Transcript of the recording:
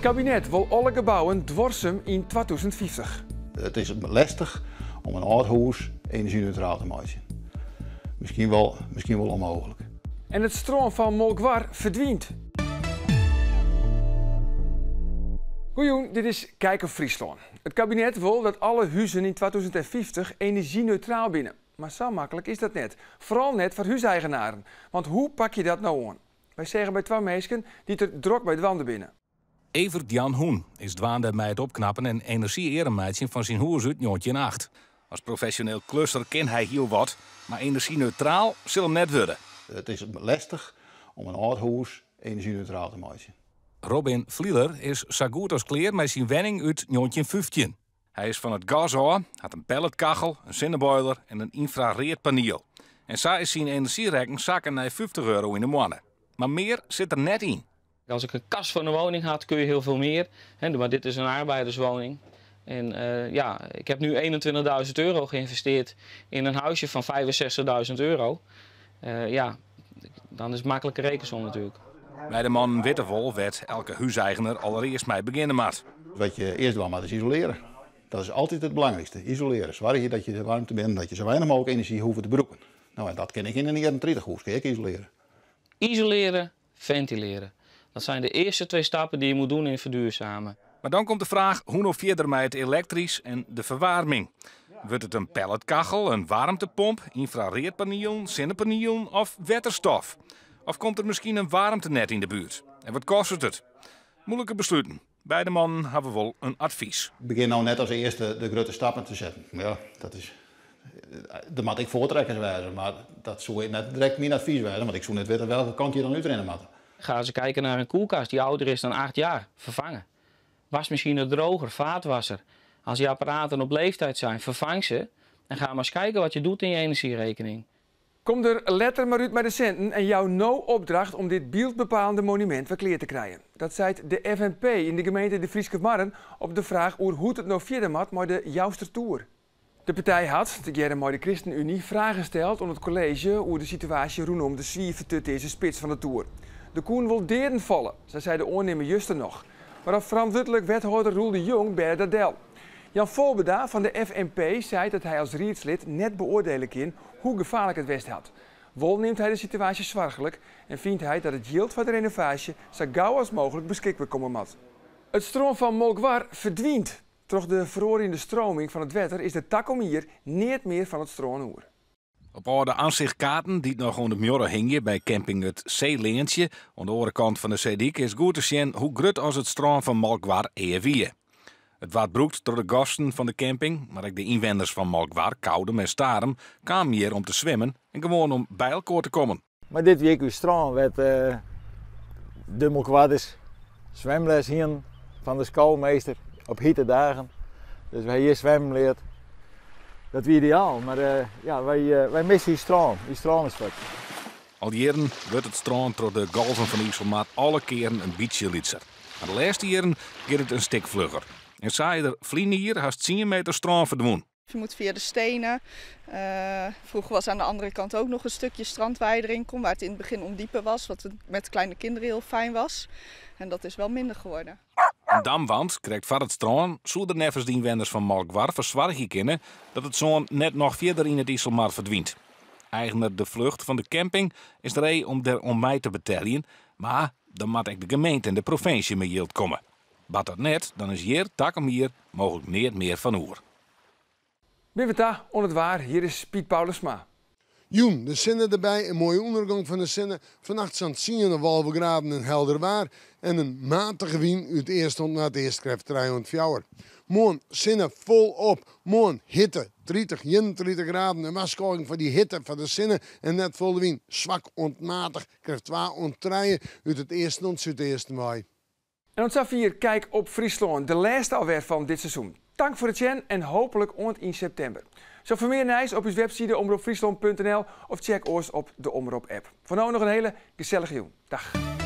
It kabinet wol alle gebouwen duorsum yn 2050. It is lestich om in âld hûs enerzjyneutraal te meitsjen. Miskien wol ûnmooglik. En it strân fan Molkwar ferdwynt. Goejûn, dit is Kijk op Fryslân. It kabinet wol dat alle huzen yn 2050 enerzjyneutraal binne. Mar sa maklik is dat net. Foaral net foar húseigenaren. Want hoe pakke je dat no oan? Wy seagen by twa minsken dy't der drok by dwaande binne. Evert Jan Hoen is dwaande mei it opknappen en enerzjy-earm meitsjen fan syn hûs út 1908. As profesjoneel klusser kin hy hiel wat, mar enerzjyneutraal sil him net wurde. It is lestich om in âld hûs enerzjyneutraal te meitsjen. Robin Vlieler is sa goed as klear mei syn wenning út 1915. Hy is fan it gas ôf, hat in pelletkachel, in sinneboiler en in ynfrareadpaniel. En sa is syn enerzjyrekken sakke nei €50 yn 'e moanne. Mar mear sit der net yn. Als ik een kas van een woning had, kun je heel veel meer. Hè, maar dit is een arbeiderswoning. En ja, ik heb nu €21.000 geïnvesteerd in een huisje van €65.000. Ja, dan is het makkelijke rekensom natuurlijk. By de mannen witte wol wêr't elke húseigener alderearst mei begjinne moat. Wat je earst dwaan moatte is isolearje. Dat is altyd it belangrykste, isolearje. Soargje dat je de waarmte binnen, dat je sa weinich mooglik enerzjy hoege te brûken. No, en dat kin ik yn in jierren 30 hûs, kin ik isolearje. Isoleren, ventileren. Dat zijn de eerste twee stappen die je moet doen in verduurzamen. Mar dan komt de fraach hoe no fierder mei it elektrysk en de ferwaarming. Wurdt it in pelletkachel, in waarmtepomp, ynfrareadpanielen, sinnepanielen of wetterstof? Of komt der miskien in waarmtenet yn de buert? En wat kostet it? Muoilike besluten. Beide mannen hawwe wol in advys. Begjin no net as earste de grutte stappen te setten. Ja, dat is. Der moatte ek foartrekkers wêze, mar dat soe net direkt myn advys wêze, want ik soe net witte welke kant je dan útrinne moatte. Ga eens kijken naar een koelkast die ouder is dan 8 jaar. Vervangen. Wasmachine, droger, vaatwasser. Als die apparaten op leeftijd zijn, vervang ze. En ga maar eens kijken wat je doet in je energierekening. Kom der letter mar út mei de sinten en jou no opdracht om dit byldbepalende monumint wer klear te krijen. Dat seit de FNP yn de gemeente De Fryske Marren op de fraach oer hoe't it no fierder moat mei de Jouster Toer. De partij hat, tegearre mei de ChristenUnie, fragen steld oan it kolleezje oer de situaasje rûnom de swier fertutearze spits fan de toer. Der koene wol deaden falle, sa sei de oannimmer juster noch. Mar as ferantwurdlik wethâlder Roel de Jong bêde dat del. Jan Volbeda fan de FNP sei dat hy as riedslid net beoardielje kin hoe gefaarlik it west hat. Wol nimt hy de situaasje soarchlik en fynt hy dat it jild foar de renovaasje sa gau as mooglik beskikber komme moat. It strân fan Molkwar ferdwynt. Troch de feroarjende streaming fan it wetter is der takom jier neat mear fan it strân oer. Op âlde oansichtkaarten dy't noch oan de muorre hingje by camping it Seeleantsje oan de oare kant fan de seedyk is goed te sjen hoe grut as it strân fan Molkwar ea wie. It waard brûkt troch de gasten fan de camping, mar ek de ynwenners fan Molkwar, Koudum en Starum kamen hjir om te swimmen en gewoan om by elkoar te kommen. Mar dit wie ek ús strân wêr't de Molkwarders swimles hienen fan de skoalmaster op hite dagen. Dus wy hjir swimmen leard. Dat wie ideaal, mar ja, wy misse ús strân. Ús strân is fuort. Al jierren wurdt it strân troch de golven fan Iselmar alle kearen in bytsje lytser. Mar de lêste jierren giet it in stik flugger. En sa is der ferline jier hast 10 meter strân ferdwûn. Je moet via de stenen. Vroeger was aan de andere kant ook nog een stukje strand waar je erin kon, waar het in het begin ondieper was, wat met kleine kinderen heel fijn was. En dat is wel minder geworden. In damwand krekt foar it strân soe der neffens de ynwenners fan Molkwar foar soargje kinne dat it sân net noch fierder yn it Iselmar ferdwynt. Eigener De Vlucht fan de camping is ree om der oan mei te beteljen, mar dan moat ek de gemeente en de provinsje mei jild komme. Bart dat net, dan is hjir takom jier mooglik neat mear fan oer. Binne we ta oan it waar. Hjir is Piet Paulusma. Jûn, de sinne derby, in moaie ûndergong fan de sinne. Fannacht sa'n 10 of graden en helder waar. En in matige wyn út east oant noardeast krêft 3 4. Moarn, sinne folop. Moarn, hitte, 30, 31 graden. In warskôging foar dy hitte fan de sinne en net folle wyn. Swak oant matich, krêft 2 oant 3 út it easten oant súdeasten wei. En oant safier Kijk op Fryslân, de lêste alwer fan dit seizoen. Tank foar it sjen en hooplik oant yn septimber. Sa foar mear nijs op ús webside omropfryslan.nl of check oars op de Omrop app. Foar no noch in hiele gesellige jûn. Dei.